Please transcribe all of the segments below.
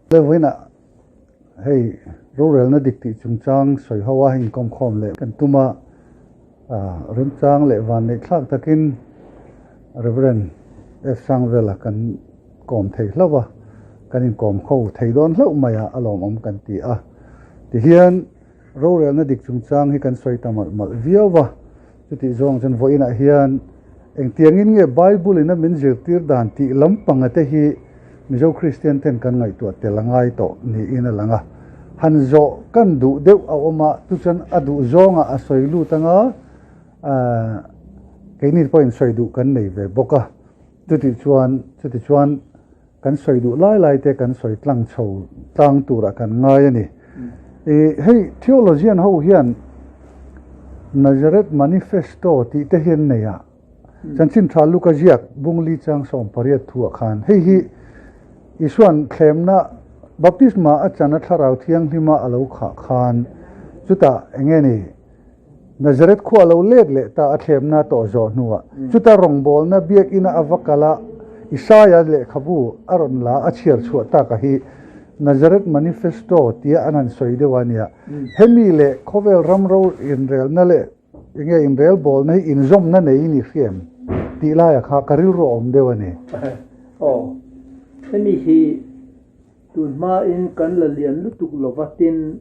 Vawiinah hei rorelna dik tih chungchang sawi ho a inkawmkhawm leh kan tum a, remchang leh vanneih thlak takin Rev. F. Sangvela kan kawm thei hlauh a, kan inkawm ho thei dawn hlauh mai a, a lawmawm kan ti a. Tihian rorelna dik chungchang hi kan sawi ta malh malh viau va, chutih zawng chuan vawiinah hian engtiangin nge Bible in a min zirtir dan tih lampanga te hi Mizo Kristian ten kan ngaihtuah tel a ngai tawh niin a lang a. Han zawh kan duh deuh a awm a, chu chuan a duh zawngah a sawi lut anga, keini pawhin sawi duh kan nei ve bawk a. Chutih chuan, chuti chuan kan sawi duh lai lai te kan sawi tlang chho tlang turah kan ngai a ni. I hei theologian ho hian Nazareth Manifesto tih te hi an nei a, chanchin tha Luka ziak Bungli chang 18 thuah khan hei hi Isuan thlemna baptisma a chana thlarau thianghlima a lo khah khan chutah eng nge ni Nazareth khua a lo let leh ta a thlemna tawh zawh hnuah chuta rawngbawlna biakina a va kal a, Isaia lehkhabu a rawn la a chhiar chhuah tak a hi Nazareth Manifesto tia an han sawi deuh a nia. Hemi leh khawvel ram ro inrelna leh enge inrelbawlna hi inzawmna nei ni hriam tih laia kha ka rilru a awm deuh a ni. Aw, hemi hi Tun hmain kan la lian lutuk lova tin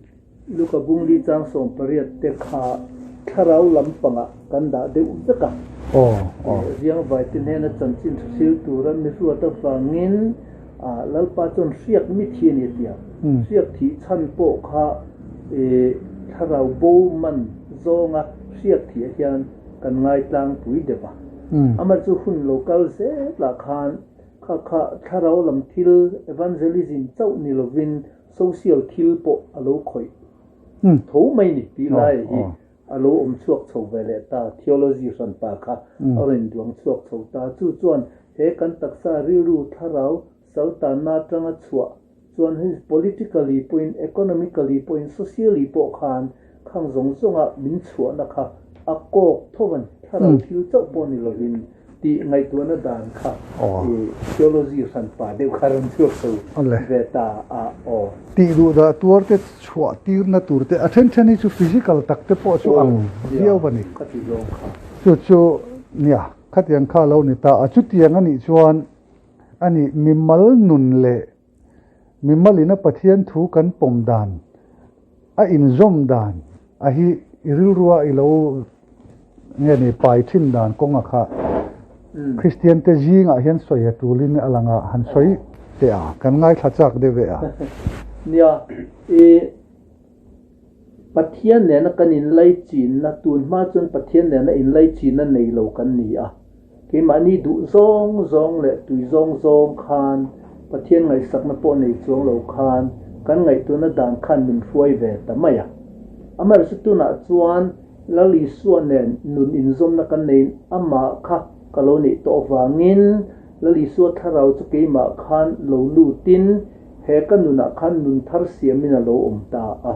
Luka Bungli chang 18 te kha thlarau lampangah kan dah deuh vek a. Riang vaite hnena chanchin tha hril tura mi hruat avangin Lalpa chuan hriak mi thi a ni a ti a. Hriak thih chhan pawh kha thlarau bo man zawnga hriak thih ah hian kan ngaitlangpui deuh a. Amaherawhchu hun lo kal zelah khan Kha kha thlarau lam thil, evangelism, chauh ni lovin social thil pawh a lo khawih tho mai ni tih lai hi a lo awm chhuak chho ve leh ta, theology hranpa kha a rawn induang chhuak chho ta. Chu chuan he kan taksa rilru thlarau saltanna atanga chhuah chuan hei politically pawhin, economically pawhin, socially pawh khan khang zawng zawnga min chhuahna kha a kawk tho a ni. Thlarau thil chauh pawh ni lovin tih ngaihtuahna dan kha theology hranpa deuh kha rawn chhuak chho ve ta a aw. Tih duh dah tuar te chhuah tirna tur te a then then hi chu physical tak te pawh chu ang viau a ni. Khati zawng kha. Chu chu nia khatiang kha lo ni ta a, chutiang a nih chuan a ni mimal nun leh Mimalina Pathian thu kan pawm dan, a inzawm dan a hi i rilrua i lo nge ni pai thin dan kawnga kha Kristian te zingah hian sawi a tulin a lang a, han sawi teh a, kan ngaithla chak deuh ve a. Nia, i Pathian nena kan inlaichinna, tun hma chuan Pathian nena inlaichinna nei lo kan ni a. Keimahni duh zawng zawng leh tui zawng zawng khan Pathian ngaihsakna pawh nei chuang lo khan kan ngaihtuahna dan khan min hruai ve ta mai a. Amaherawhchu tunah chuan Lal Isua nen nun inzawmna kan neiin amah kha ka lo neih tawh avangin Lal Isua thlarau chu keimah khan lo lutin He ka nunah khan nun thar siamin a lo awm ta a.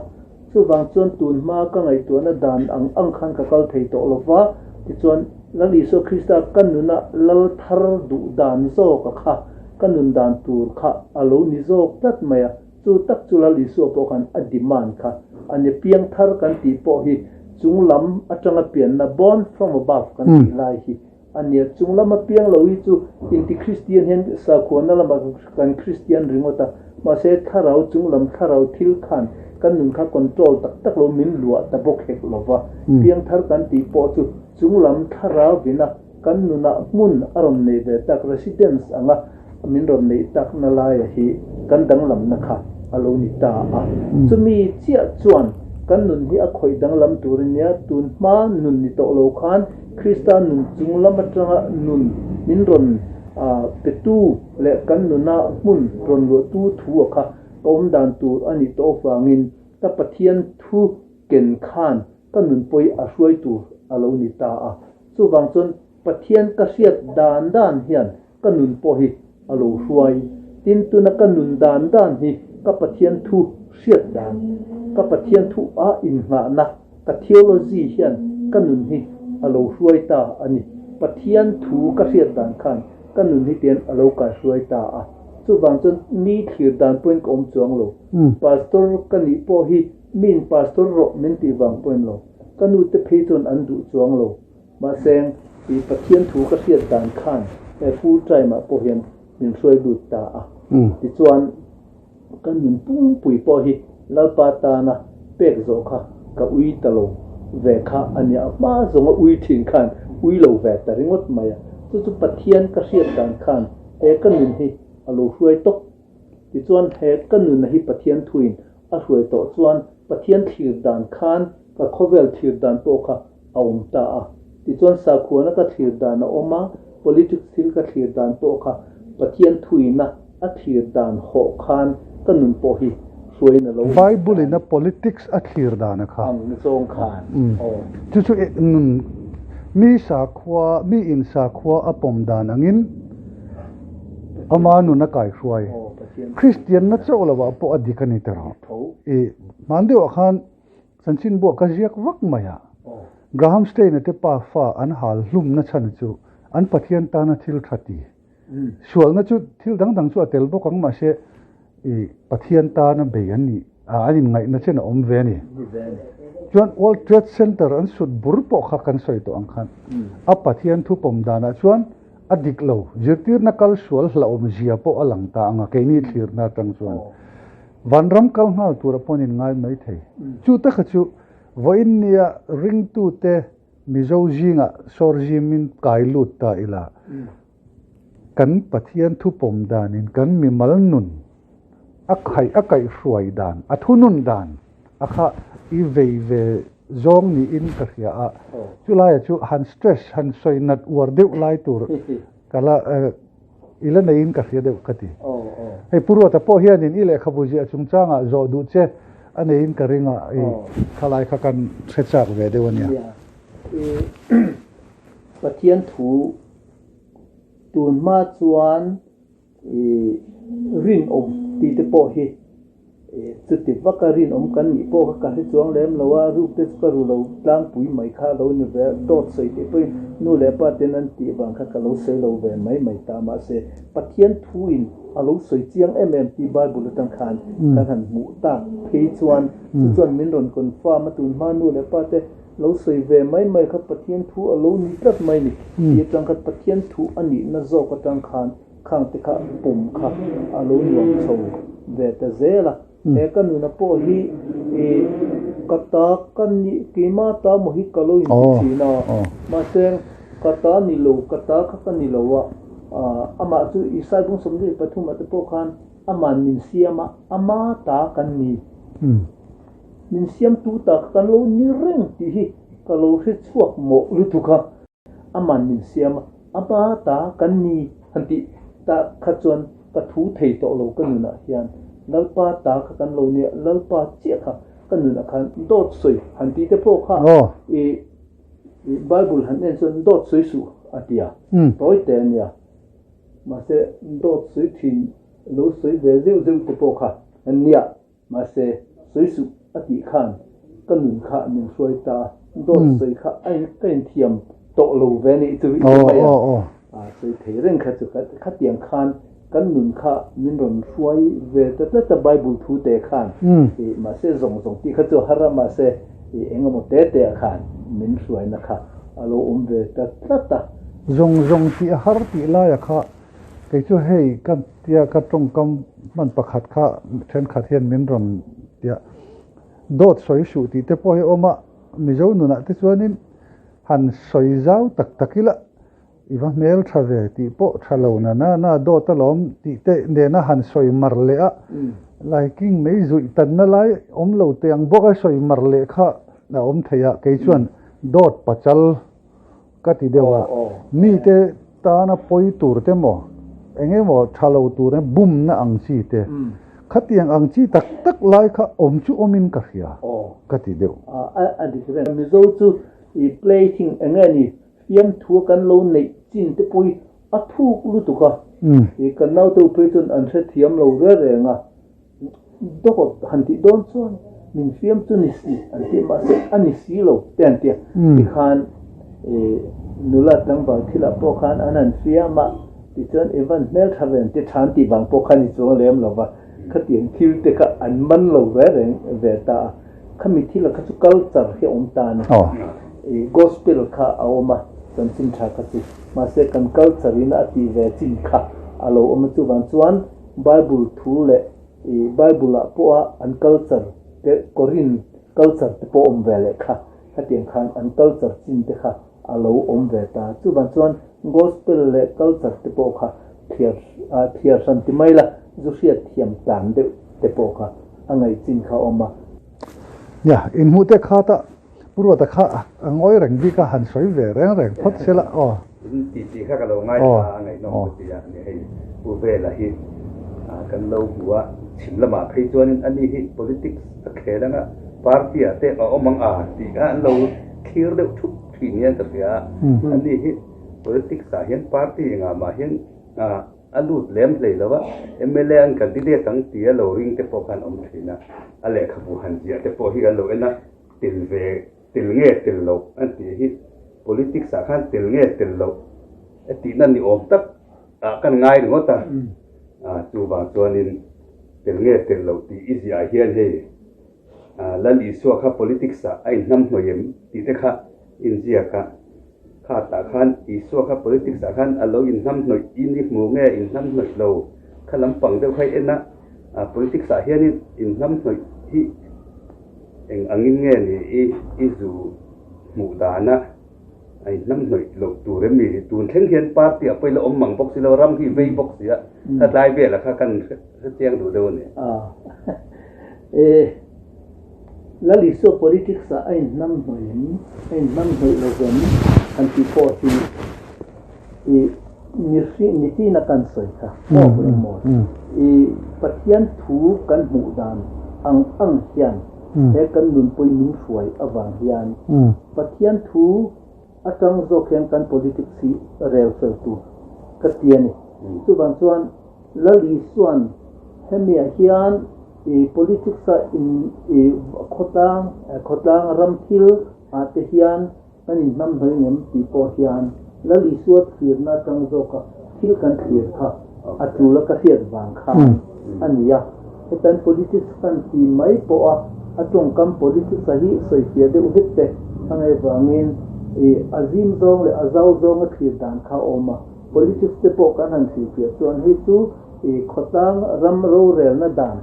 Chuvang chuan tun hma ka ngaihtuahna dan ang ang khan ka kal thei tawh lo va, tichuan Lal Isua Krista ka nuna lal thar duh dan zawka kha ka nun dan tur kha a lo ni zawk tlat mai a. Chu tak chu Lal Isua pawh khan a demand kha a ni. Piang thar kan tih pawh hi chung lam atanga pianna, born from above, kan tih lai hi A nia, chung lama piang lo hi chu inti Kristian hian sakhuana lamah kan Kristian ringawt a, mahse thlarau chung lam thlarau thil khan kan nun kha control tak tak lo min luah ta bawk hek lo va. Piang thar kan tih pawh chu chung lam thlarau vina kan nunah hmun a rawn nei ve tak, residence anga min rawn neih takna laia hi kan danglamna kha a lo ni ta a. Chumi chiah chuan kan nun hi a khawih danglam tur a nia, tun hma nun ni tawh lo khan Krista nun chung lam atanga nun min rawn petu leh kan nuna hmun rawn luahtu thu a kha ka awm dan tur a nih tawh avangin ka Pathian thu ken khan ka nun pawi a hruai tur a lo ni ta a. Chuvang chuan Pathian ka hriat dan dan hian ka nun pawh hi a lo hruai. Tin, tuna ka nun dan dan hi ka Pathian thu hriat dan, ka Pathian thu a innghahna, ka theology hian ka nun hi a lo hruai ta a ni. Pathian thu ka hriat dan khan ka nun hi tian a lo kaihruai ta a. Chuvang chuan mi thlir dan pawhin ka awm chuang lo. Pastor ka nih pawh hi miin pastor rawh min tih vang pawhin lo. Ka nu te phei chuan an duh chuang lo. Mahse, i Pathian thu ka hriat dan khan he full time ah pawh hian min hruai lut ta a. Tichuan, ka nun pungpui pawh hi Lalpa tana pek zawh kha ka ui ta lo ve kha a nia. A hma zawnga ui thin khan ui lo ve ta ringawt mai a. Chu chu Pathian ka hriat dan khan he ka nun hi a lo hruai tawp. Tichuan, he ka nunna hi Pathian thuin a hruai tawh chuan Pathian thlir dan khan ka khawvel thlir dan pawh kha a awm ta a. Tichuan sakhuana ka thlir dan a awm a, politics thil ka thlir dan pawh kha Pathian thuina a thlir dan hawh khan ka nun pawh hi hruaiin a lo awm ta a ni. Bible in a politics a thlir dan a kha. Ang zawng khan aw. Chu chu nun mi sakhua, mi in sakhua a pawm dan angin ama nun a kaihruai. Kristianna chauh lovah pawh a dik a ni tawh. I hman deuhah khan Chanchinbuah ka ziak vak mai a, Graham Stein-a te pa fa an hal hlumna chhan chu an Pathian tana thil tha ti. Sualna chu thil dang dang chu a tel bawk ang mahse i Pathian tana bei an nih an inngaihna chen a awm ve a ni. Chuan World Trade Center an sut bur pawh kha kan sawi tawh ang khan a Pathian thupawm danah chuan a dik lo, zirtirna kal sual hlauhawm zia pawh a lang ta ang a keini thlirna atang chuan. Vanram kal nghal tura pawh an inngai mai thei. Chu taka chu vawiin nia ringtute Mizo zingah sawr zimin kai lut ta ila, kan Pathian thupawm danin kan mimal nun a khaih a kaihhruai dan, a thunun dan a kha i vei ve zawng niin ka hria a. Chulaia chu han stress, han sawi nat uar deuh lai tur ka la. I la neiin ka hria deuh ka ti. Hei Pu Ruata pawh hianin i lehkhabu ziah chungchangah zawh duh che a neiin ka ring a, i thalai kha kan hre chak ve deuh a nia. Nia, i Pathian thu tun hma chuan i rinawm tih te pawh hi Chuti vaka rinawm kan nih pawh kha ka hre chuang lem lo a, ruk te chu ka ru lo tlangpui mai kha a lo ni ve a, dawt sawi tih pawhin nu leh pa ten an tih vang kha ka lo sawi lo ve mai mai ta. Mahse, Pathian thuin a lo sawi chiang em em tih Bible atang khan kan han hmuh tak phei chuan chu chuan min rawn confirm a, tun hma nu leh pa te lo sawi ve mai mai kha Pathian thu a lo ni tlat mai ni tih atang khan Pathian thu a nihna zawk atang khan Khang te kha pawm kha a lo nuam chho ve ta zel a. He ka nuna pawh hi i ka ta ka nih keima ta maw hi ka lo inti thin a, mahse ka ta ni lo, ka ta kha ka ni lo a, amah chu Isai bung 23 ah te pawh khan aman min siam a, ama ta kan ni, min siamtu ta kha kan lo ni reng tih hi ka lo hre chhuak mawh lutuk a. Aman min siam a, ama ta kan ni han tih ta kha chuan ka thu thei tawh lo ka nunah hian Lalpa ta kha kan lo nia, Lalpa chiah kha ka nunah khan dawt sawi han tih te pawh kha i Bible han en chuan dawt sawi suh a ti a, tawi te a nia. Mahse dawt sawi thin lo sawi ve zeuh zeuh te pawh kha an nia. Mahse, sawi suh a tih khan ka nun kha min hruai ta a, dawt sawi kha a ka inthiam tawh lo ve nih chu i ti mai a, a sawi thei reng kha chu khatiang khan kan nun kha min rawn hruai ve ta tlat a Bible thu te khan i mahse zawng zawng tih kha chu a har a, mahse i eng emaw te te ah khan min hruaina kha a lo awm ve ta tlat a. Zawng zawng tih a har tih laia kha Kei chu hei ka tia ka tawngkam hman pakhat kha thenkhat hian min rawn tia dawt sawi suh tih te pawh hi a awm a, Mizo nunah te chuanin han sawi zau tak tak ila i va hmel tha ve tih pawh tha lo na na na dawt alawm tih te nena han sawi mar leh a, laiking mai zuih tanna lai awm lo teh ang bawk a sawi mar leh kha a awm thei a, kei chuan dawt pachal Ka ti deuh a, mite tana pawi tur te maw, eng emaw tha lo tur emaw bumna ang chi te, khatiang ang chi tak tak lai kha awm chu awmin ka hria ka ti deuh. A dik reng. Mizo chu i plaything eng nge ni fiamthua kan lo neih chin te pawh hi a thuk lutuk a, i kan naute phei chuan an hrethiam lo reng reng a. Dawt han tih dawn chuan min fiam chu ni si an tih mahse a ni si lo te an ti a, tikhan nula tlangval thilah pawh khan an han fiam a, Tichuan i van hmel tha ve an ti tha an tih vang pawh khan i chuang lem lo va, khatiang thil te kha an man lo ve reng ve ta a. Khami thil a kha chu culture hi a awm ta a ni. I gospel kha a awm a, chanchin tha kha chu. Mahse kan culture in a tih ve chin kha a lo awm a, chuvang chuan Bible thu leh i Bible ah pawh a an culture te Korin culture te pawh awm ve leh kha khatiang khan an culture chin te kha a lo awm ve ta. Chuvang chuan Gospel leh culture te pawh kha thliar thliar hran ti mai la, zu hriat thiam tlan deuh te pawh kha a ngaih chin kha a awm a. Nia, inhmuh te kha ta Pu Ruata kha a ngawi reng bik a, han sawi ve reng reng phawt se la aw. In tih tih kha ka lo ngaithla a, ngaihnawm ka ti a ni hei Pu Vela hi kan lo hmu a, chhim lamah phei chuanin ani hi politics a khel anga party ah te a awm ang a tih kha an lo thlir deuh thup thin hian ka hria a, ani hi politics ah hian party engah mah hian a lut lem hlei lo a, mla an candidate ang tia lo ring te pawh khan awm thin a, a lehkhabu han ziah te pawh hi kan lo en a. Tel ve, tel nge tel loh an tih hi politics ah khan tel nge tel loh a tihna ni awm tak ah kan ngai ringawt a, ah chuvang chuanin tel nge tel loh tih i ziah hian hei ah Lal Isua kha politics ah a inhnam hnawih em tih te kha inziak a, kha tah khan Isua kha politics ah khan a lo inhnam hnawih in i hmu nge inhnam hnawih lo kha lampang deuh kha i en a, ah politics ah hianin inhnam hnawih hi Eng angin nge ni i i zu hmuh dana a inhnam hnawih loh tur em mi? Tun thleng hian party ah pawh ila awm mang bawk si lo, ram hi vei bawk si a, kha tlai velah kha kan hre chiang duh deuh a ni. E, Lal Isua politics ah a inhnam hnawih em, a inhnam hnawih lo vem han tih pawh hi i mihring nichina kan sawi kha maw eng maw i Pathian thu kan hmuh dan ang ang hian he kan nunpui min hruai avang hian Pathian thu atang zawk hian kan politics hi rel fel tur ka ti a ni. Chuvang chuan Lal Isuan hemiah hian i politics a in i khawtlang khawtlang ram thil ah te hian Kan inhnam hnawih ngem tih pawh hian Lal Isua thlirna atang zawka thil kan thlir kha a tul a ka hriat vang khan a ni a. Hetan politics kan ti mai pawh a, a tawngkam politics a hi sawifiah deuh vek te a ngaih vangin i a zim zawng leh a zau zawnga thlir dan kha a awm a. Politics te pawh kan han thlir fiah chuan hei chu i khawtlang ram rorelna dan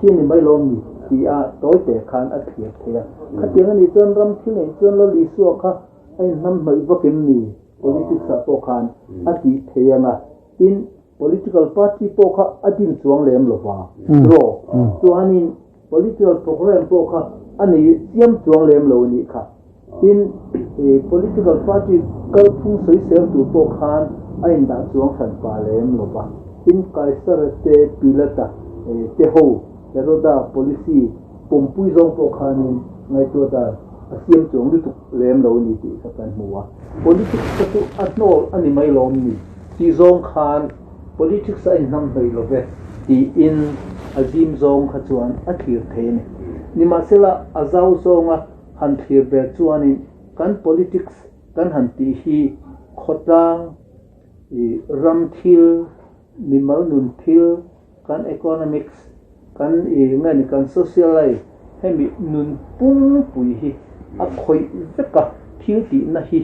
hi a ni mai lo mi ti a tawi te khan a thlir thei a. Khatiang a nih chuan ram thil neih chuan Lal Isua kha a inhnam hnawih vak em ni politics ah pawh khan a tih thei ang a. Tin, political party pawh kha a din chuang lem lo va draw chuanin Political programme pawh kha a nei chiam chuang lem lo a nih kha. Tin, political party kalphung sawisel tur pawh khan a indah chuang hran pa lem lo va. Tin, Kaisara te, Pilata te ho, Heroda policy pawmpui zawng pawh khanin ngaihtuah dan a siam chuang lutuk lem lo a ni tih kha kan hmu a. Politics kha chu a hnawl a ni mai lawm ni tih zawng khan Politics a inhnam hnawih lo ve tiin a zim zawng kha chuan a thlir thei a ni. Nimahsela a zau zawnga han thlir ve chuanin kan politics kan han tih hi khawtlang, ram thil, mimal nun thil, kan economics, kan ih nge ni kan social life hemi nun pungpui hi a khawih vek a, thil tihna hi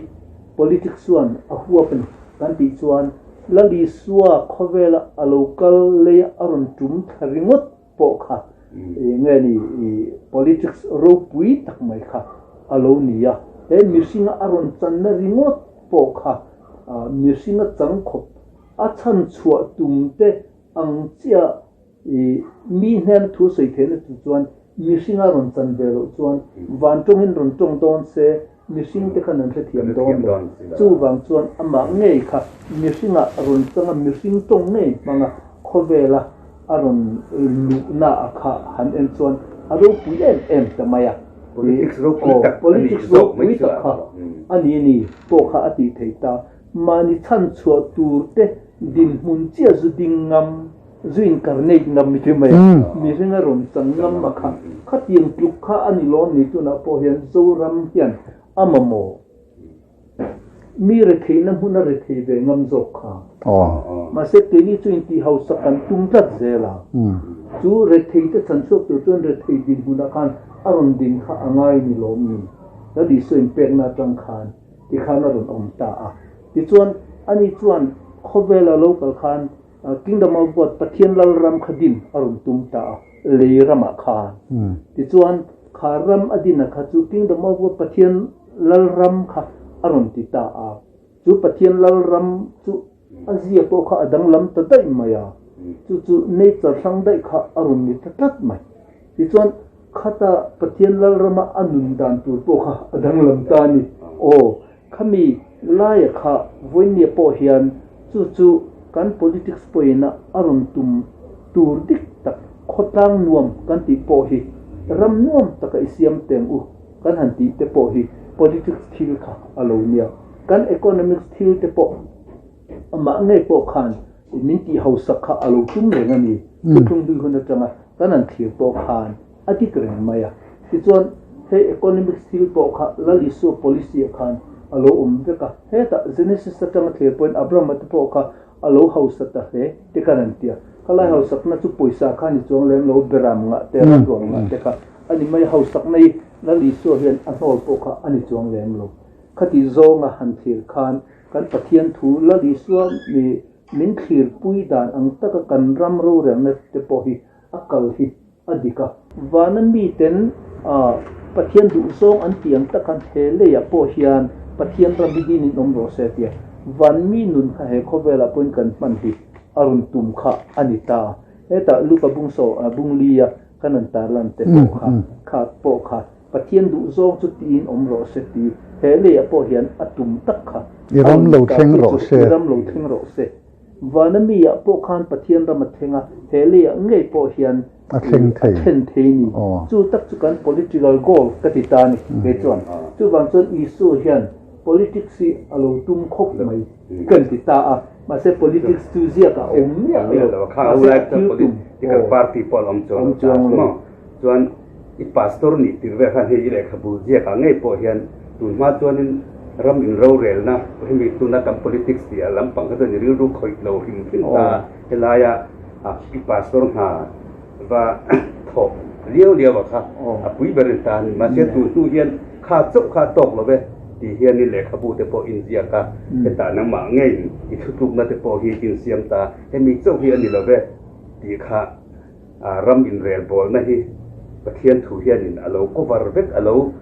politics chuan a huap a ni kan tih chuan Lal Isua khawvela a lo kal lei a rawn tum thla ringawt pawh kha ih nge ni ih politics ropui tak mai kha a lo ni a, he mihringa a rawn channa ringawt pawh kha mihringa chang khawp a chhan chhuah tum te ang chiah I mi hnena thu sawi theihna chu chuan mihringa rawn chan ve loh chuan van tawngin rawn tawng dawn se mihring te khan an hrethiam dawn lo. Chuvang chuan amah ngei kha mihringa rawn changa mihring tawng ngei hmanga khawvela a rawn luhna a kha han en chuan a ropui em em ta mai a. Politics ropui tak a nih zawk mai chu a a ni ni pawh kha a tih theih ta. Mahni chhanchhuah tur te dinhmun chiah zu ding ngam. Zu incarnate ngam mi chu mai a, mihring a rawn chang ngam a kha, khatiang tluk kha a ni lawm ni tunah pawh hian Zoram hian a mamawh. Mi retheihna hmuna rethei ve ngam zawk kha. Mahse keini chu intih hausak kan tum tlat zel a. Chu retheite chhanchhuak tur chuan rethei dinhmunah khan a rawn din kha a ngai ni lawm ni? Lal Isua inpekna atang khan tikhan a rawn awm ta a. Tichuan, ani chuan khawvela lo kal khan Kingdom of God, Pathian Lalram kha din a rawn tum ta a, lei ramah khan. Tichuan, kha ram a dina kha chu Kingdom of God, Pathian Lalram kha a rawn ti ta a. Chu Pathian Lalram chu a zia pawh kha a danglam ta daih mai a, chu chu nature hrang daih kha a rawn ni ta tlat mai. Tichuan, khata Pathian Lalrama a nun dan tur pawh kha a danglam ta a ni. Aw, Khami laia kha vawinia pawh hian chu chu kan politics pawhin a rawn tum tur dik tak khawtlang nuam kan tih pawh hi ram nuam taka i siam teng u kan han tih te pawh hi politics thil kha a lo nia. Kan economics thil te pawh amah ngei pawh khan min tih hausak kha a lo tum reng a ni. Thuthlung hlui hun atanga kan han thlir pawh khan A dik reng mai a. Tichuan, hei economics thil pawh kha Lal Isua policy ah khan a lo awm vek a. Hetah Genesis atanga thlir pawhin Abrahama te pawh kha a lo hausa ta hle te khan an ti a. Khalai hausakna chu pawisa kha ni chuang lem lo, beram ngah te, ramruang ngah te kha a ni mai. Hausakna hi Lal Isua hian a hnawl pawh kha a ni chuang lem lo. Khati zawnga han thlir khan kan Pathian thu Lal Isua mi min thlirpui dan ang taka kan ram rorelna te pawh hi a kal hi a dik a. Vana miten Pathian duhzawng an tih ang tak khan he leiah pawh hian Pathian ram hi dinin awm rawh se tia van mi nun kha he khawvelah pawhin kan hman hi a rawn tum kha a ni ta. Hetah Luka bungsaw bunglia kan han tarlan te pawh kha kha pawh kha Pathian duhzawng chu tiin awm rawh se ti he leiah pawh hian a tum tak kha I ram lo thleng rawh se. I ram lo thleng rawh se. Vana mi ah pawh khan Pathian ram a thleng a, he lei ah ngei pawh hian A thleng thei. a thlen thei ni. Chu tak chu kan political goal ka ti ta a ni kei chuan. Chuvang chuan Isua hian politics hi a lo tum khawp mai kan ti ta a, mahse politics chu ziak a awm miah lo, mahse a thil tum Political party pawh a awm chuang lo ta maw? Chuan i pastor nih tir vel khan hei i lehkhabu ziak ah ngei pawh hian tun hma chuanin ram in rorelna hemi tuna kan politics tih ah lampang kha chuan i rilru khawih lo hrim hrim ta a, helaia i pastor hna va thawk liau liau ah kha a pui ber in ta a ni. Mahse tun hnu hian kha chauh kha a tawk lo ve tih hian i lehkhabu te pawh in ziak a, hetah nangmah ngeiin i thutlukna te pawh hi in siam ta, hemi chauh hi a ni lo ve tih kha. Ram inrelbawlna hi Pathian thu hianin a lo cover vek, a lo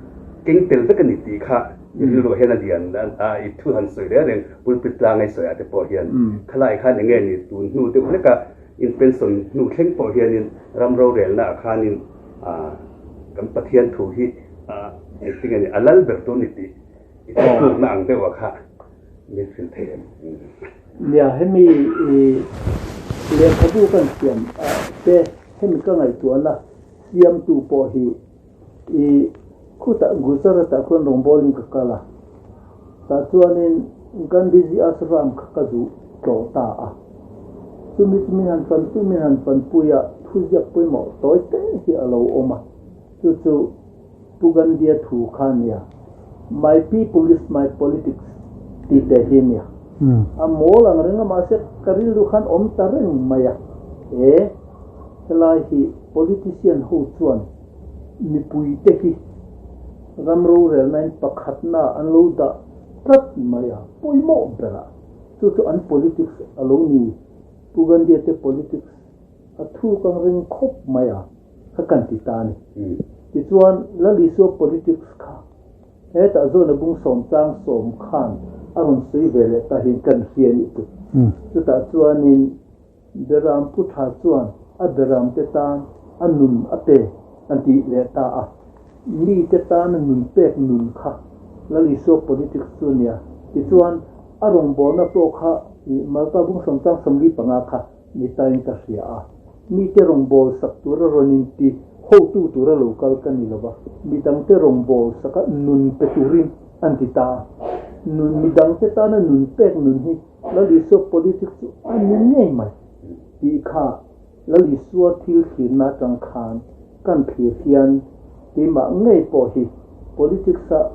keng tel vek a ni tih kha i rilruah hian a lian a, i thu han sawi reng reng pulpit tlang ei sawiah te pawh hian khalai khan eng nge ni tun hnu deuh hleka in pension hnu thleng pawh hianin ram rorelna ah khanin kan Pathian thu hi engtin nge ni a lal ber tur ni tih i thutlukna ang deuh ah kha min hrilh thei em? Nia, hemi i lehkhabu kan siam te, hemi ka ngaihtuahna siamtu pawh hi i khutah Gujarat-ah khuan rawngbawlin ka kal a, tah chuanin Gandhiji Ashram kha ka zuh tlawh ta a. Chumi chu min han fanpui min han fanpui a, thuziak pawimawh tawi te hi a lo awm a, chu chu Pu Gandhi-a thu kha a nia, My people is my politics tih teh hi a nia. A mawl ang reng a, mahse ka rilru khan awm ta reng mai a. E, helai hi politician ho chuan mipuite hi ram rorelnain pakhatna an lo dah tlat mai a, pawimawh berah. Chu chu an politics a lo ni. Pu Gandhi-a te politics a thuk ang reng khawp mai a. Kha kan ti ta a ni. Tichuan, Lal Isua politics kha hetah zawn a bung sawm chang sawm khan a rawn sawi ve leh ta hian kan hria nih chu. Chutah chuanin Beram pu tha chuan a beram te tan a nun a pe an ti leh ta a. Mi te tana nun pek nun kha Lal Isua politics chu a nia. Tichuan, a rawngbawlna pawh kha Marka bung sawm chang 45 kha Ni tain ka hria a, mite rawngbâwl sak tura rawn inti hotu tura lo kal ka ni lo va, midangte rawngbâwl saka nun pe turin an ti ta a. Nun, midangte tana nun pek nun hi Lal Isua politics chu a ni ngei mai tih kha Lal Isua thil thlirna atang khan kan thlir hian keimah ngei pawh hi politics-a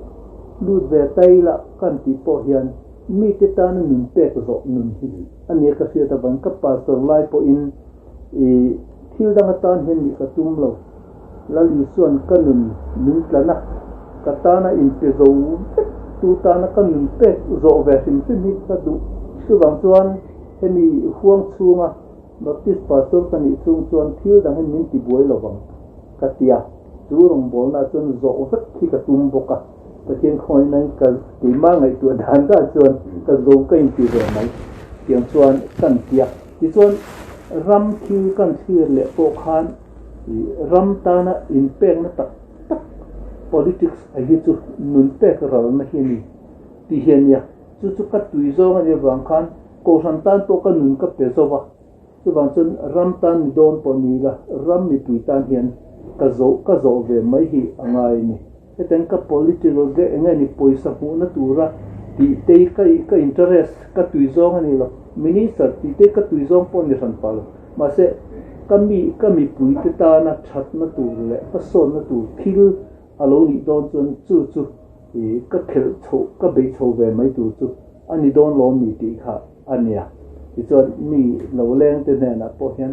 lut ve ta ila kan tih pawh hian. Mite tana nun pek zawh nun hi a nia ka hriat avangin ka pastor lai pawhin i thil dang atan hian nih ka tum lo. Lal Isua'n ka nun min tlan a, ka tana inpe zo vek tu tana ka nun pek zawh ve hrim hrim hi ka duh. Chuvang chuan hemi huang chhunga Baptist pastor ka nih chhung chuan thil dang hi min tibuai lovang ka ti a, chu rawngbawlnaah chuan zawh vek hi ka tum bawk a. Pathian khawngaihnain ka keimah ngaihtuah dan dan chuan ka zo ka inti ve mai tiang chuan kan ti a. Tichuan ram thil kan thlir leh pawh khan ram tana inpekna tak tak politics a hi chu nun pek ralna hi a ni tih hi a nia. Chu chu ka tui zawng a nih avang khan Kohhran tan pawh ka nun ka pe zo va, chuvang chuan ram tan ni dawn pawh ni ila ram mipui tan hian ka zawh ka zawh ve mai hi a ngai a ni. Hetiang ka political ge eng nge ni pawisa hmuhna tura tih te ka ka interest ka tui zawng a ni lo, minister tih te ka tui zawng pawh a ni hran pah lo. Mahse ka mi ka mipui te tana thatna tur leh hmasawnna tur thil a lo nih dawn chuan chu chu ka khelh chhoh ka beih chho ve mai tur chu a ni dawn lo mi tih kha a nia. Tichuan mi lo leng te hnenah pawh hian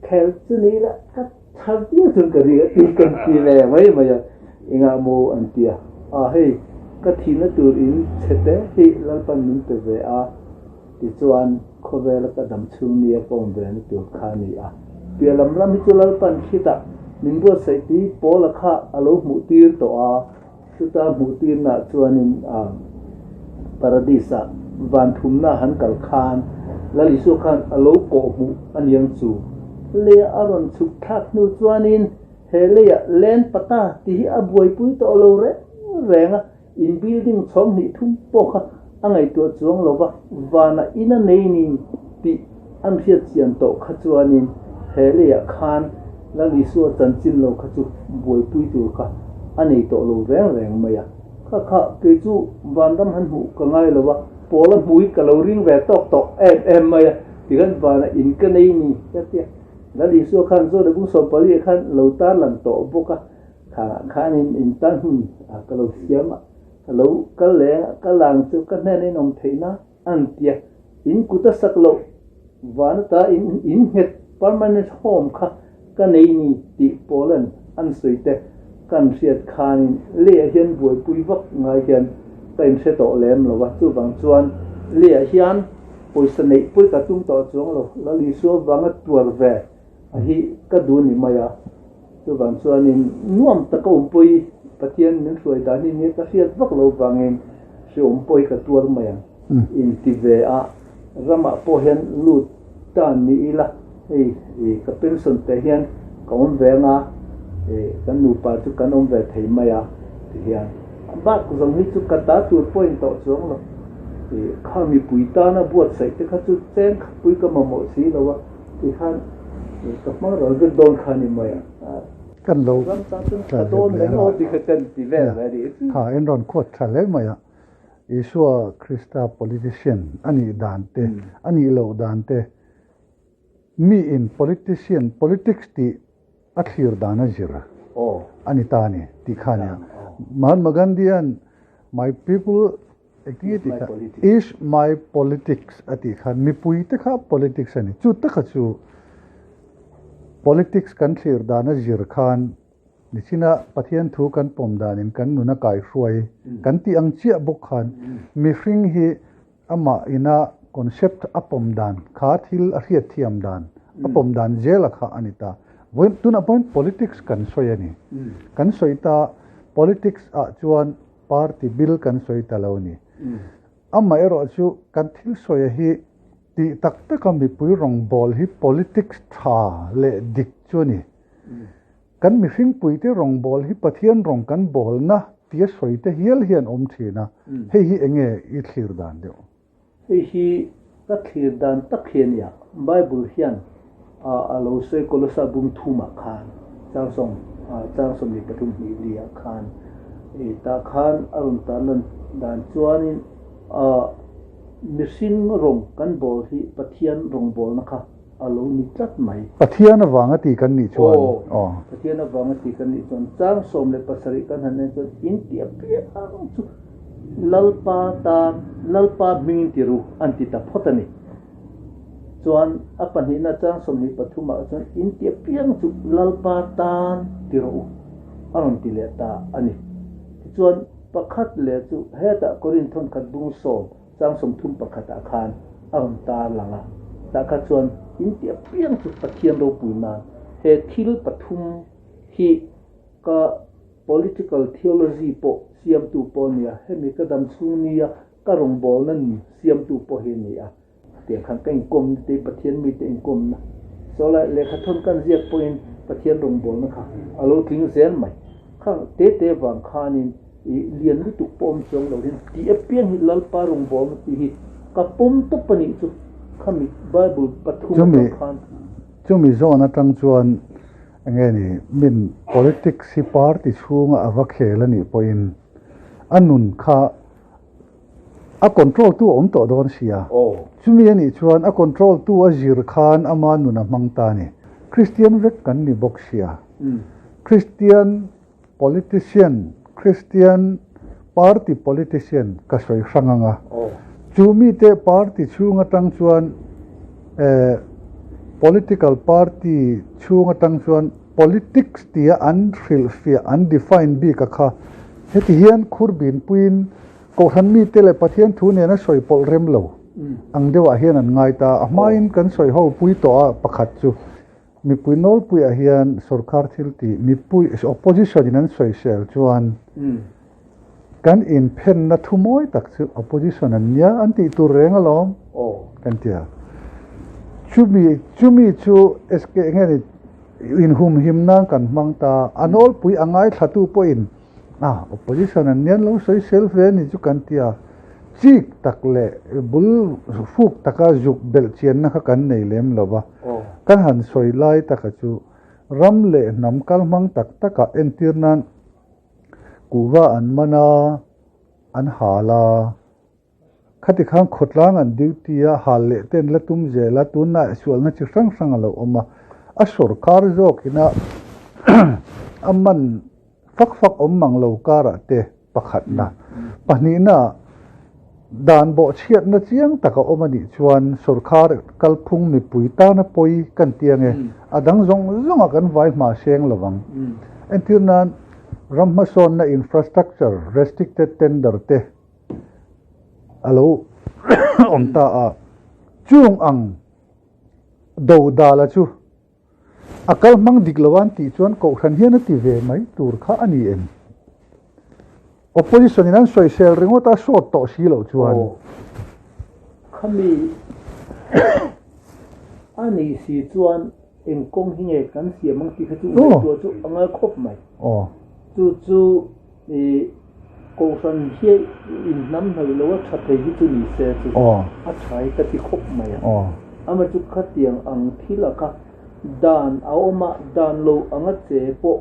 khel chu ni ila ka tha viau chuan ka ring a tih kan ti ve mai mai a, engah maw an ti a, a hei ka thihna tur in chhe te hi Lalpan min pe ve a, tichuan khawvela ka dam chhung nia ka awm ve na tur kha a ni a. Piah lam ram hi chu Lalpan khitah min buatsaih tui Paula kha a lo hmuh tir tawh a. Chuta hmuhtirnaah chuanin Paradis-ah van thumna han kal khan Lal Isua khan a lo kawhhmuh a niang chu. Leia a rawn chhuk thlak hnu chuanin he leiah Land Pata tih hi a buaipui tawh lo reng reng a, in building chhawm hnih thum pawh kha a ngaihtuah chuang lo va, vanah in a nei ni tih an hriat chian tawh kha chuanin he leiah khan Lal Isua chanchin lo kha chu buaipui tur kha a nei tawh lo reng reng mai a. Kha kha kei chu vanram han hmuh ka ngai lo a, Paula hmuh hi ka lo ring ve tawk tawh em em mai a, tikhan vanah in ka nei ni ka ti a. Lal Isua khan Zawhna bung 14 ah khan lo tarlang tawh bawk a, kha khanin in tan hun ka lo siam a, ka lo kal leng a, ka lang chu ka hnena in awm theihna An ti a, in kut a sak loh van ata in in nghet permanent home kha ka nei ni tih Poland an sawi te kan hriat khanin leiah hian buaipui vak ngai hian ka inhre tawh lem lo a, chuvang chuan leiah hian pawisa neih pui ka tum tawh chuang lo, Lal Isua vanga tuar ve a hi ka duh ni mai a, chuvang chuanin nuam taka awmpui Pathian min hruai dan hi nia ka hriat vak lo vangin hreawm pawh hi ka tuar mai ang inti ve a, ramah pawh hian lut ta ni ila hei ka pension teh hian ka awm ve anga kan nupa chu kan awm ve thei mai a ti hian a bak zawng hi chu ka ta tur pawh in tawh chuang lo, kha mipui tana buatsaih te kha chu cheng khatpui ka mamawh si lo a. Ti khan ka hmang ral vek dawn kha ni mai a. Kan lo tla dawn leh a. Tha en rawn khuat tha hle mai a. Isua Krista politician a nih dan te, a nih loh dan te, mi in politician, politics tih a thlir dan a zir a ni ta a ni tih kha a nia. Mahatma Gandhi-a'n My people Engtinge tih kha is my politics a tih khan mipui te kha politics a ni. Chu taka chu politics kan thlir dana zir khan nichina Pathian thu kan pawm danin kan nuna kaihruai kan tih ang chiah bawk khan mihring hi amah ina concept a pawm dan kha thil a hriatthiam dan a pawm dan zela kha a ni ta. Vawiin tunah pawhin politics kan sawi a ni. Kan sawi ta politics ah chuan Party bill kan sawi ta lo ni. Amaherawh chu kan thil sawia hi tih tak taka mipui rawngbawl hi politics tha leh dik chu a ni. Kan mihringpuite rawngbawl hi Pathian rawng kan bawlna tia sawi te hial hian awm thin a, hei hi enge i thlir dan deuh? Hei hi ka thlir dan tak hi a nia. Bible hian a lo sawi Kolosa bung thumah khan, chang chang 13 hnih liah khan, tah khan a rawn tar lan dan chuanin mihring rawng kan bawl hi Pathian rawngbawlna kha a lo ni tlat mai. Pathian avanga ti kan nih chuan. Aw, Pathian avanga ti kan nih chuan chang 17 kan han en chuan in tih apiang chu. Lalpa tan, Lalpa hmingin ti ru an ti ta phawt a ni. Chuan a pahnihna chang 23 ah chuan in ti apiang chu Lalpa tan ti rawh u a rawn ti leh ta a ni. Tichuan pakhat leh chu hetah Korinth thawnkhat bung sawm chang 31 ah khan a rawn tar lang a. Tah kha chuan in ti apiang chu Pathian ropui nan he thil pathum hi ka Political theology pawh siamtu pawh a ni a, hemi ka dam chhung nia ka rawngbawlna nun siamtu pawh hi a ni a. Tiang khan ka inkawmna te, Pathian mite inkawmna, sawlai lehkhathawn kan ziak pawhin Pathian rawngbawlna kha a lo tling zel mai. Khang tete vang khanin i lian lutuk pawh awm chuang lo hian tih apiang hi Lalpa rawngbawlna tih hi ka pawm tawp a nih chu khami Bible pathum atang khan. Chumi zawn atang chuan Enge ni, min politics hi party chhunga a va khel a nih pawhin a nun kha a control tu a awm tawh dawn sia. Chumi a nih chuan a control tu a zir khan ama nun a hmang ta a ni. Kristian vek kan ni bawk sia. Kristian Politician, Kristian party politician ka sawi hrang ang a. Chu mite party chhung atang chuan eh political party chhung atang chuan politics tia an hrilhfiah, an define bik a kha. Heti hian khurbin puiin Kohhran mite leh Pathian thu nena sawi pawlh rem lo ang deuhah hian an ngai ta. A hmain kan sawi ho pui tawh a pakhat chu. Mipui nawlpuiah hian sorkar thil tih mipui opposition in an sawisel chuan kan inphenna thu mawi tak chu opposition an nia an tih tur reng alawm kan ti a. Chumi chumi chu SK nge ni inhumhim nan kan hmang ta a nawlpui a ngaithlatu pawhin a opposition an nia an lo sawisel ve a ni chu kan ti a. Chik tak leh bul fuk taka zuk belh chianna kha kan nei lem lo va. Kan han sawi lai taka chu ram leh hnam kal hmang tak takah entir nan kuhva an man a, an hal a. Khati khan khawtlang an duty a, hal leh te an la tum zel a, tunah sualna chi hrang hrang a lo awm a. A sawrkar zawkina a man fak fak awm mang lo karah te Pakhatna. Pahnihna, dan bawhchhiatna chiang tak a awm a nih chuan sorkar kalphung mipui tana pawi kan ti ange, a dang zawng zawnga kan vai hma seng lo vang. Entir nan, ram hmasawnna infrastructure restricted tender te a lo awm ta a, chung ang dodala chu A kal hmang dik lo an tih chuan Kohhran hian a ti ve mai tur kha a ni em? Opposition in an sawisel ringawt a sawt tawh si loh chuan. Aw. Khami a nih si chuan eng kawng hi nge kan siam ang tih kha chu ngaihtuah chu a ngai khawp mai. Aw. Chu chu i Kohhran hi inhnam hnawih lo a tha thei hi chu ni se chu a tha hi ka ti khawp mai a. Amah chu khatiang ang thil a kha dan a awm a, dan lo anga che pawh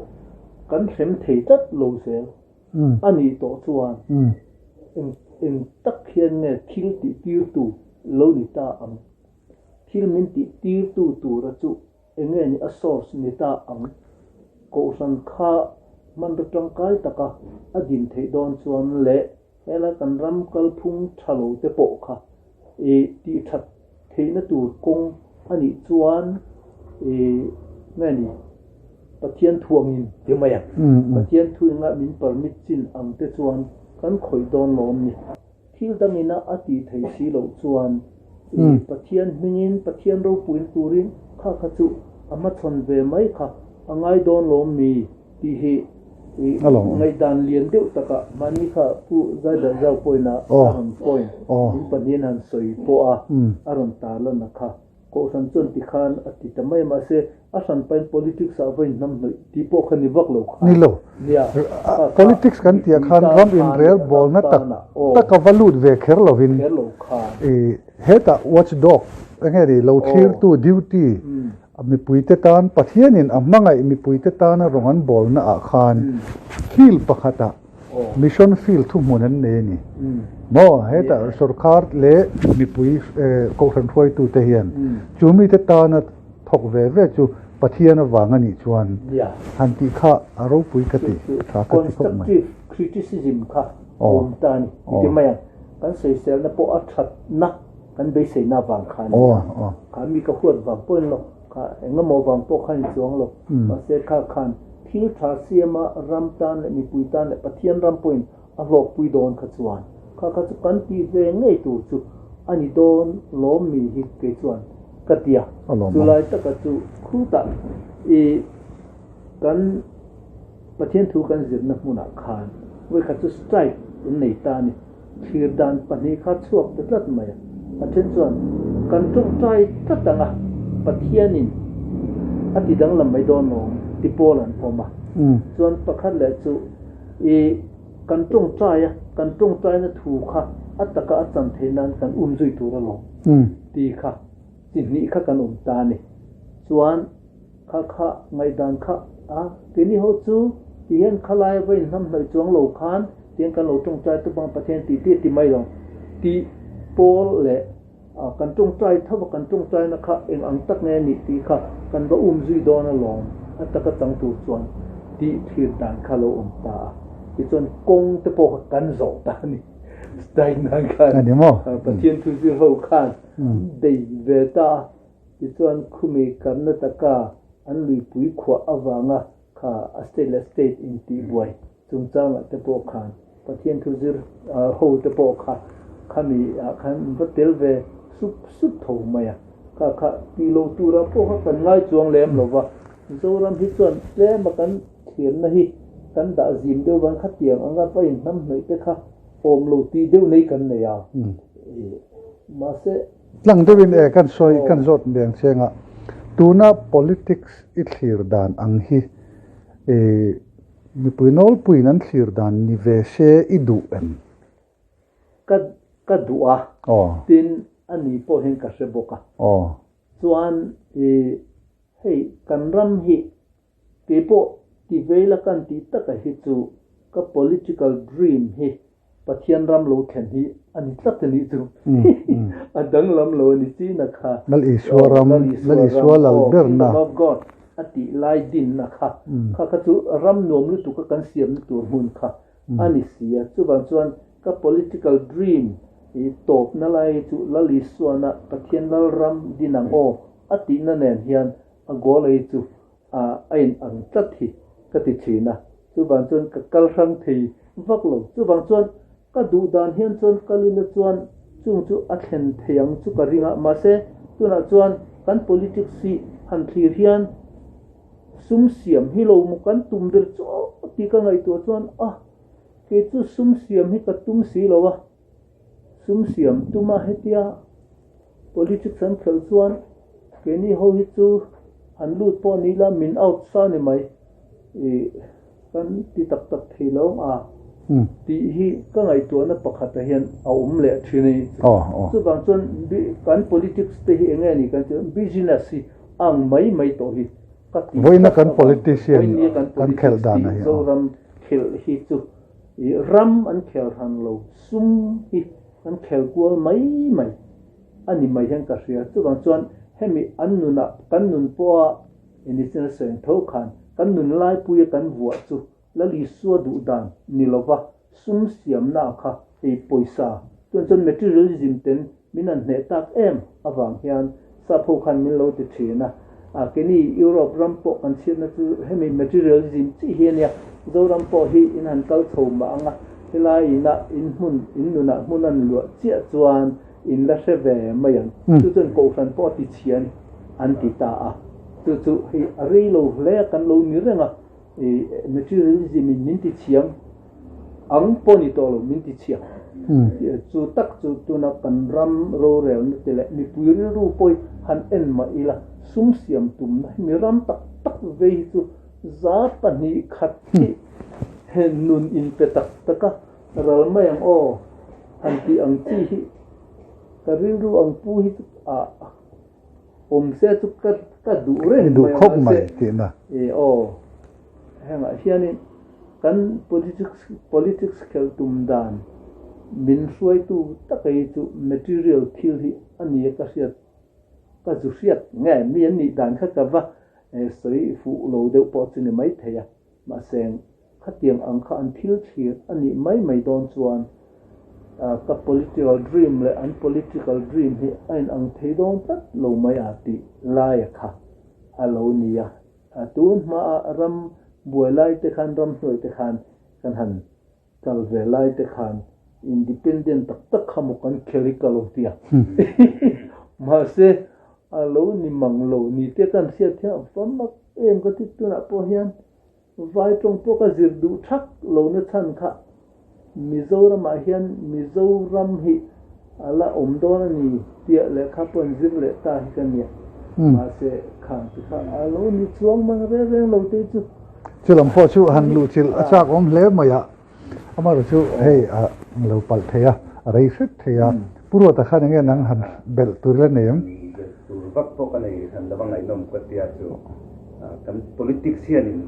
kan hrem thei tlat lo zel a nih tawh chuan eng eng tak hian nge thil tih tirtu lo ni ta ang? Thil min tih tirtu tura chu Eng nge ni a source ni ta ang? Kohhran kha hmanraw tangkai taka a din theih dawn chuan leh helai kan ram kalphung tha lo te pawh kha i tih that theihna tur kawng a nih chuan i nge ni Pathian thu angin ti mai ang. Pathian thu inga min permit chin ang te chuan kan khawih dawn lawm ni. Thil dangina a tih theih si loh chuan i Pathian hmingin Pathian ropuina turin kha kha chu a hmachhawn ve mai kha a ngai dawn lawm mi tih hi i ngaihdan lian deuh takah mahni kha Pu Zaidarh Zau pawhin a rawn point in pahnihin han sawi pawh a a rawn tarlan a kha. Kohhran chuan ti khan a ti ta mai a, mahse a hran pahin politics ah va inhnamhnawih tih pawh kha ni vak lo khan. Ni lo. Nia, kha kha Politics kan tih ah mipui khan tan ram khan inrel leh a bawlna ram tak tan ah aw. tak a va lut ve kher lovin Kher lo khan. I hetah watch dog eng nge ni lo Aw. thlirtu duty mipuite tan Pathianin a hmangaih mipuite tana rawng an bawlna ah khan field pakhat ah Mission field thuhmun an nei a ni. Maw hetah sorkar leh mipui kohhran hruaitute hian chu mite tana thawk ve ve chu Pathian avang a nih chuan han tih kha a ropui ka ti, tha ka ti khawp mai. Constructive criticism kha. a awm ta a ni i ti mai ang. Kan sawiselna pawh a thatna kan beiseina avang kha a ni a. Kha mi ka huat vang pawh in lo, kha engemaw vang pawh khan in chuang lo. Mahse kha khan thil tha siama ram tan leh mipui tan leh Pathian ram pawhin a hlawkpui dawn kha chuan kha kha chu kan tih ve ngei tur chu a ni dawn lawm mi hi kei chuan ka ti a. Chulai taka chu khutah i kan Pathian thu kan zirna hmunah khan vawikhat chu strike in nei ta a ni. Thlir dan pahnih kha chhuak ta tlat mai a. A then chuan kan tawngtai tlat ang a, Pathianin a ti danglam mai dawn lawm ti pawl an awm a. Chuan pakhat leh chu i kan tawngtai a, kan tawngtaina thu kha a taka a chan theih nan kan um zui tur alawm ti kha chi hnih kha kan awm ta a ni. Chuan kha kha ngaihdan kha a keini ho chu ti hian khalai va inhnam hnawih chuang lo khan tiang kan lo tawngtai tawp ang Pathian tih tih a ti mai lo tih pawl leh kan tawngtai tho a kan tawngtaina kha eng ang tak nge a nih tih kha kan va um zui dawn alawm a taka chang tur chuan tih thlir dan kha lo awm ta a tichuan kawng te pawh kha kan zawh ta a ni strike nan khan Pathian thu zir ho khan bei ve ta a. Tichuan khumi Karnataka an luipui khuah avanga kha a state leh state intihbuai chungchangah te pawh khan Pathian thu zir ho te pawh kha khami ah khan an va tel ve sup sup tho mai a. Kha kha tih lo turah pawh kha kan ngai chuang lem lo va, Mizoram hi chuan tlema kan thianna hi kan dah zim deuh vang khatiang anga va inhnamhnawih te kha awm lo tih deuh nei kan nei a. Mahse. Tlang deuhin e kan sawi kan zawt leng cheng a, tuna politics i thlir dan ang hi e mipui nawlpuiin an thlir dan ni ve se i duh em? Ka ka duh a, tin a ni pawh hian ka hre bawk a. Chuan i hei kan ram hi Keipawh ti vei la kan tih taka hi chu ka political dream hi Pathian ram lo thlen hi a ni tlat a nih chu. A danglam lo a ni china kha. Lal Isua ram, Lal Isua lal berna. Kingdom of God a tih lai dinna kha. Kha kha chu ram nuam lutuka kan siamna tur hmun kha a ni si a. Chuvang chuan ka political dream hi tawpna lai hi chu Lal Isuana Pathian lal ram din ang aw a tihna nen hian A goal ei chu a in ang tlat hi ka ti thin a, chuvang chuan ka kal hrang thei vak lo. Chuvang chuan ka duh dan hian chuan kal ila chuan chung chu a thlen thei ang chu ka ring a, mahse tunah chuan kan politics hi han thlir hian sum siam hi lo maw kan tum ber chu aw tih ka ngaihtuah chuan a kei chu sum siam hi ka tum si lo a, sum siam tuma hetia Politics an khelh chuan keini ho hi chu han lut pawh ni ila min out sa ni mai i kan ti tak tak thei lo a tih hi ka ngaihtuahna pakhatah hian a awm leh thin a ni. Chuvang chuan kan politics te hi eng nge ni kan tih chuan business hi a ang mai mai tawh hi ka ti Vawiina kan politician kan khelh dan a hi. Zoram khelh hi chu i ram an khel hran lo sum hi Kan khel kual mai mai a ni mai hian ka hria. Chuvang chuan hemi an nunah kan nun pawha Nicena sawi tho khan kan nun laipuia kan vuah chu Lal Isua duh dan ni lova sum siamna kha hei pawisa chuan chuan materialism ten min han hneh tak em avang hian Sap ho khan min lo ti thin a, a keini Europe ram pawh kan chhiatna chu hemi materialism chi hi a nia, Zoram pawh hi in han kal chho mah ang a, helai inah in hmun in nunah hmun an luah chiah chuan in la hre ve mai ang, chu chuan kohhran pawh a ti chhia a ni an ti ta a, chu chu hei a rei lo hle a kan lo ni reng a, I materialism in min ti chhiam ang pawh ni tawh lo, min ti chhiam. Chu tak chu tuna kan ram rorelna te leh mipui rilru pawh hi han en mah ila, sum siam tumna hi mi ram tak tak vei hi chu 200 hi he nun inpe tak tak a ral mai ang aw han tih ang chi hi ka rilru ang pu hi chu ah Awm se chu ka ka duh reng mai a mahse e aw hengah hianin kan politics politics khelh tum dan min hruaitu taka hi chu material thil hi a ni a ka hriat ka zu hriat nge mi an nih dan kha ka va sawi fuh lo deuh pawh chu ni maithei a mahse. Khatiang ang kha an thil thlir a nih mai mai dawn chuan ka political dream leh an political dream hi a inang thei dawn tlat lo mai a tih laia kha a lo ni a. Tun hmaa ram buai lai te khan, ram hnuai te khan kan han kal ve lai te khan independent tak tak kha maw kan khel hi ka lo ti a. Mahse a lo ni mang lo ni te kan hriat hian a va mak em ka ti tunah pawh hian Vai tawng pawh ka zir duh thak lo na chhan kha Mizoramah hian Mizoram hi a la awm dawn a ni tih lehkha pawh an zir leh ta hi ka nia. Mahse khang ti kha a lo ni chuang mang reng reng lo te chu. Chu lam pawh chu han luh chilh a chak awm hle mai a. Amaherawh chu hei a lo palh thei a, a rei hret thei a. Pu Ruata khan enge nang han belh tur ila nei em? Belh tur vak pawh ka nei hran lo va ngaihnawm ka tia chu kan politics hianin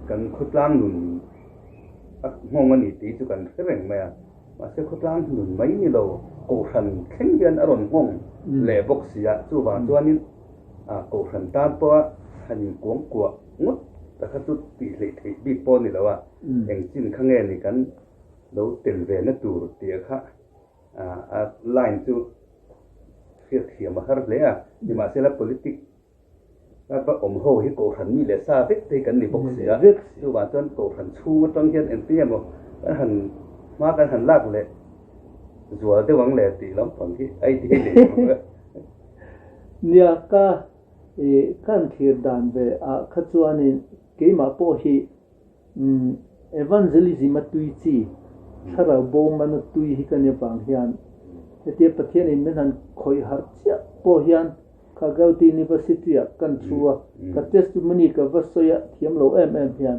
kan khawtlang nun a nghawng a ni tih chu kan hre reng mai a. Mahse khawtlang nun mai ni lo kohhran thleng hian a rawn nghawng leh bawk si a. Chuvang chuanin kohhran tan pawha han inkuangkuah ngawt ta kha chu tih hleih theih bik pawh a ni lo a. Eng chin kha nge ni kan lo tel ve na tur tih kha a line chu hriat thiam a har hle a, nimahsela politic a va awm ho hi kohhran mi leh sa vek te hi kan ni bawk si a, chuvang chuan kohhran chhung atang hian engtin emaw kan han hma kan han lak leh zual deuh ang le tih lampang hi a idea nei bawk a. Nia ka kan thlir dan ve ah kha chuanin keimah pawh hi Umm, evangelism a tui chi, thlarau bo man a tui hi ka nia vang hian hetia Pathian in min han khawih harh chiah pawh hian kha Gauti University ah kan thu a, ka testimony ka va sawi a thiam lo em em hian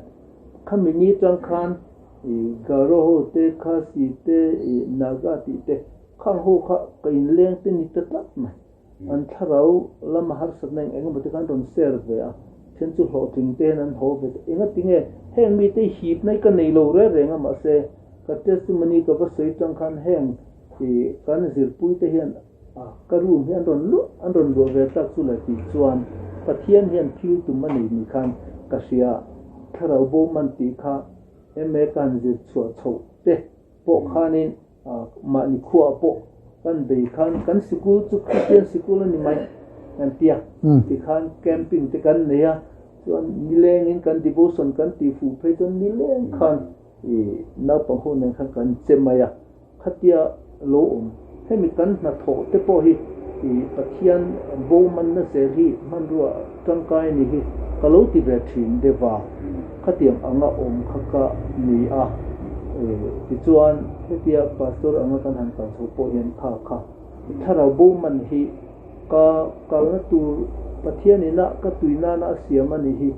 khami ni tang khan i Garo ho te, Khasi te, i Naga tih te khang ho kha ka inleng te ni ta tlat mai. An thlarau lama harsatna eng eng emaw te kha an rawn share ve a, then chu hlawhtling te hian an haw ve ta. Engatinge heng mite hi hipna hi ka nei lo reng reng a, mahse ka testimony ka va sawi tang khan heng i kan zirpui te hian ka room hi an rawn luah an rawn luah ve tak chu le tih chuan Pathian hian thil tum a nei ni khan ka hria. Thlarau bo man tih kha MA ka han zir chhuah chhoh te pawh khanin Mahni khuaah pawh kan bei khan kan sikul chu Kristian sikul a ni mai kan ti a, tikhan camping te kan nei a, chuan nilengin kan devotion kan tih fuh phei chuan nileng khan ih naupang ho nen khan kan che mai a, khatia lo awm. Hemi kan hnathawh te pawh hi ih Pathian bo manna zel hi hmanrua tangkai a ni hi ka lo ti ve thin deuh a. Khatiang anga awm kha ka ni a, tichuan hetia pastor anga kan han kal chho pawh hian kha kha thlarau bo man hi ka kalna tur Pathian ina ka tui nana a siam a ni hi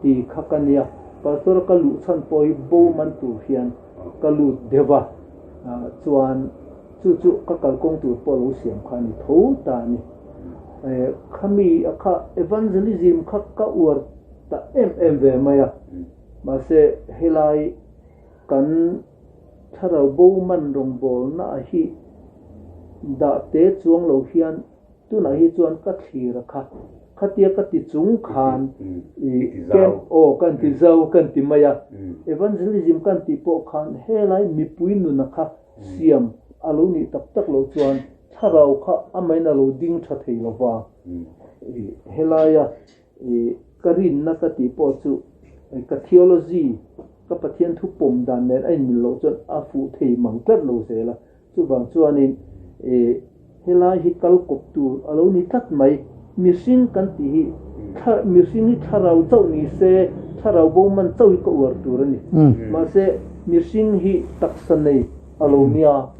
ti kha ka nia, pastor a ka luh chhan pawh hi bo man tur hian ka lut deuh a, chuan chu chu ka kalkawng tur pawh lo siam kha a ni tho ta a ni. Khami kha evangelism kha ka uar ta em em ve mai a, mahse helai kan thlarau bo man rawngbawlna ah hi dah te chuang lo hian tunah hi chuan ka thlir a kha, khatia ka ti chung khan ih camp aw kan ti zau kan ti mai a, evangelism kan tih pawh khan helai mipui nuna kha siam a lo nih tak tak loh chuan thlarau kha amahin a lo ding tha thei lo va, ih helaia I ka rinna ka tih pawh chu ka theology, ka Pathian thu pawm dan nen a inmil loh chuan a fuh thei mang tlat lo zel a. Chuvang chuanin i helai hi kal kawp tur a lo ni tlat mai. Mihring kan tih hi thla mihring hi thlarau chauh ni se, thlarau bo man chauh hi ka uar tur a ni. Mahse mihring hi taksa nei a lo nia.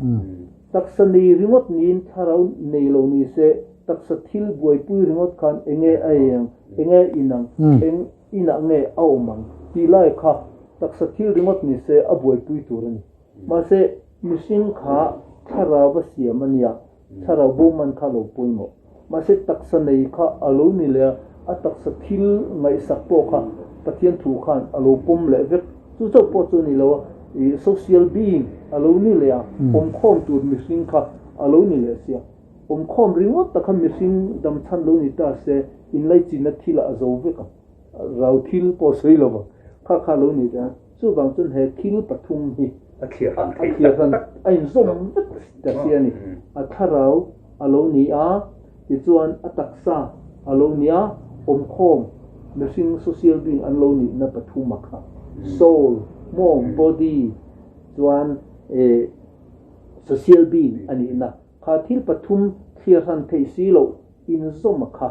Taksa nei ringawt niin thlarau nei lo ni se, taksa thil buaipui ringawt khan enge a ei ang, enge a in ang, eng inah nge a awm ang tih lai kha taksa thil ringawt ni se a buaipui tur a ni. Mahse, mihring kha thlarau a siam a nia, thlarau bo man kha a lo pawimawh. Mahse, taksa nei kha a lo ni leh a, a taksa thil ngaihsak pawh kha Pathian thu khan a lo pawm leh vek. Chu chauh pawh chu a ni lo a, ih social being a lo ni leh a, awmkhawm tur mihring kha a lo ni leh sia. Awmkhawm ringawt tak kha mihring damchhan lo ni ta se, inlaichinna thilah a zo vek a, rau thil pawh sawi lo vang kha kha a lo ni leh a. Chuvang chuan he thil pathum hi a thliar hran thei tak tak a inzawm vek ta si a ni. A thlarau a lo ni a, tichuan a taksa a lo ni a, awmkhawm mihring social being an lo nihna pathum a kha, soul, mawng, body, chuan social being a nihna kha thil pathum thliar hran theih si loh inzawm a kha.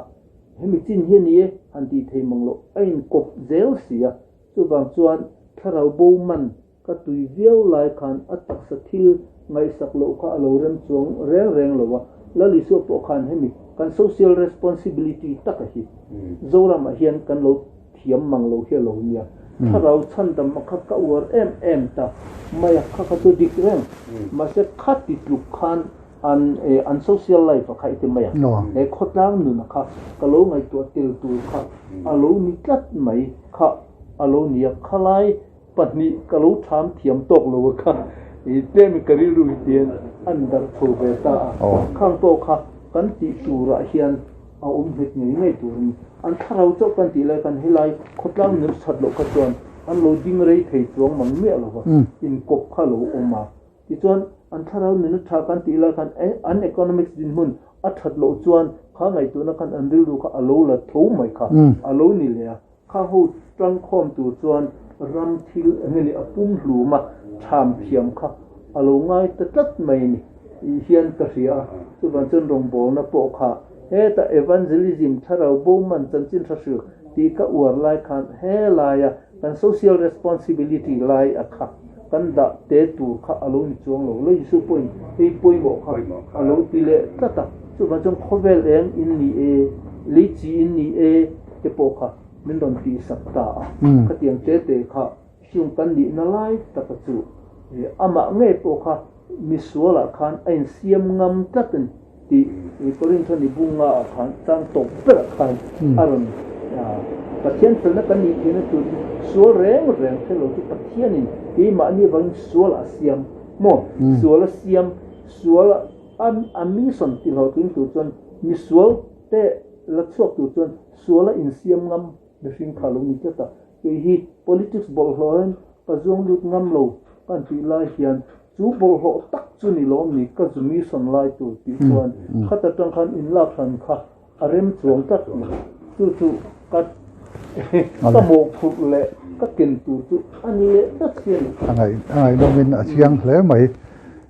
Hemi chin hi a ni e han tih thei mang loh a inkawp zel si a, Chuvang chuan thlarau bo man ka tui viau lai khan a taksa thil ngaihsak loh kha a lo rem chuang reng reng lo a, Lal Isua pawh khan hemi kan social responsibility taka hi Zoramah hian kan lo thiam mang lo hi a lo nia. Thlarau chhandam a kha ka uar em em ta mai a, kha kha chu dik reng. Mahse khati tluk khan An an social life a kha i ti mai a, he khawtlang nun a kha ka lo ngaihtuah tel tur kha a lo ni tlat mai kha a lo ni a, khalai pahnih ka lo tham thiam tawk lo a kha i tlem ka rilru hi tian an darh chho ve ta a, khang pawh kha kan tih turah hian a awm nghet ngei ngei tur a ni. An thlarau chauh kan tih lai khan helai khawtlang nun that loh kha chuan an lo ding rei thei chuang mang miah lo va, inkawp kha a lo awm a. Tichuan, an thlarau nuna tha kan tih lai khan an economics dinhmun a that loh chuan kha ngaihtuahna khan an rilru kha a lo la tho mai kha a lo ni leh a. Kha ho tangkhawm tur chuan ram thil eng nge ni a pum hlum a, tham thiam kha a lo ngai ta tlat mai ni hian ka hria a. Chuvang chuan rawngbawlna pawh kha hetah evangelism thlarau bo man chanchin hra hrilh tih ka uar lai khan helaia Kan social responsibility lai a kha kan dah te tur kha a lo ni chuang lo. Lei Isu pawhin hei pawimawh kha a lo ti leh tlat a. Chuvang chuan khawvel eng in ni e, lei chi in ni e te pawh kha min rawn tihsak ta a. Khatiang te te kha chung kan nihna lai taka chu amah ngei pawh kha misualah khan a insiam ngam tlat a ni. Tih Korinth ni bunga ah khan chang tawp berah khan a rawn Pathian felna kan nih theihna turin sual reng reng hre lo chu Pathianin keimahni avangin sual a siam maw? Sual a siam, sual a mission ti hlawhtling tur chuan misual te la chhuak tur chuan sual a insiam ngam Mihring kha lo ni tlat a, kei hi politics bawlhhlawh hian ka zuang lut ngam lo kan tih lai hian chu bawlhhlawh tak chu ni lawm ni ka zu mission lai tur tih chuan khat atang khan in lak hran kha a rem chuang tlat lo. Chu chu ka ka mawhphurh leh ka ken tur chu a ni leh tlat si a ni. A ngaihnawmin a chiang hle mai.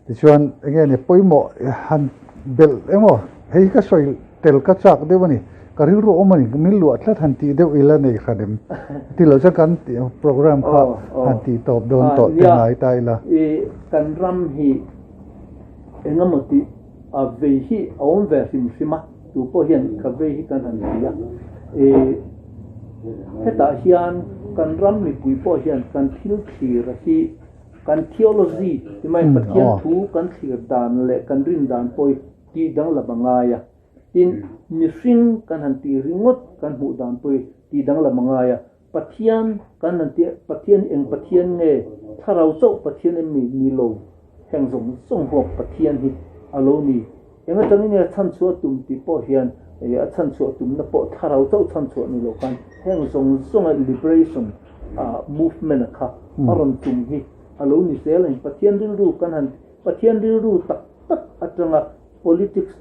Tichuan enge ni pawimawh han belh emaw hei ka sawi tel ka chak deuh a ni, ka rilru awm a ni, min luah tlat han tih deuh ila nei hran em? Ti lo chuan kan program kha han tih tawp dawn tawh te ngai ta ila. Nia, kan ram hi engemaw tih a vei hi a awm ve hrim hrim a, tu pawh hian ka vei hi kan han ti a, hetah hian kan ram mipui pawh hian kan thil thlir hi Kan theology, timai Pathian thu kan thlir dan leh kan rin dan pawh hi tih danglam a ngai a. Tin, mihring kan han tih ringawt kan hmuh dan pawh hi tih danglam a ngai a. Pathian kan han tih, Pathian hi eng Pathian nge? Thlarau chauh Pathian em mi? Ni lo. Heng zawng zawng huap Pathian hi a lo ni. Eng atangin nge a chhanchhuah tum tih pawh hian a chhanchhuah tumna pawh thlarau chauh chhanchhuah ni lo khan heng zawng zawnga liberation movement a kha a rawn tum hi a lo ni zel a ni. Pathian rilru kan han Pathian rilru tak tak atanga politics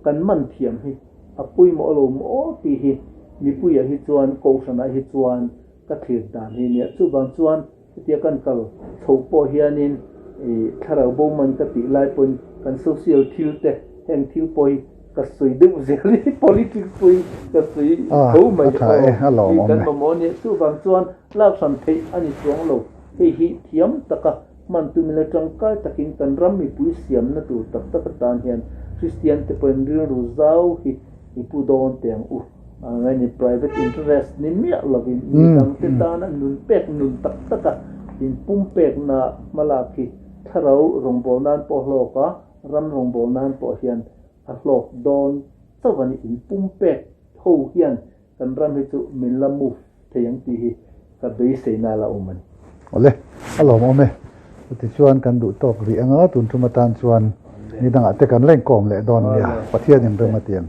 kan man thiam hi a pawimawh lo maw tih hi mipuiah hi chuan kohhranah hi chuan ka thlir dan hi nia. Chuvang chuan Hetia kan kal chho pawh hianin thlarau bo man ka tih lai pawhin kan social thil te heng thil pawh hi ka sawi deuh zel hi politics pawhin ka sawi tho mai aw tih kan mamawh a nia. Chuvang chuan lak hran theih a ni chuang lo. Hei hi thiam taka hman tum ila tangkai takin kan ram mipui siamna tur tak tak atan hian Kristian te pawhin rilru zau hi i pu dawn teh ang u. Ngai ni private interest ni miah lovin midangte tana nun pek nun tak taka inpumpekna hmalak hi thlarau rawngbâwl nan pawh hlawk a, ram rawngbâwl nan pawh hian a hlawk dawn chauh a ni. Inpumpek ho hian kan ram hi chu min la move thei ang tih hi ka beiseina la awm a ni. Awle, a lawmawm e. Chutichuan kan duh tawk rih anga tun tum atan chuan nidangah te kan la inkawm leh dawn nia, Pathianin rem a ti ang.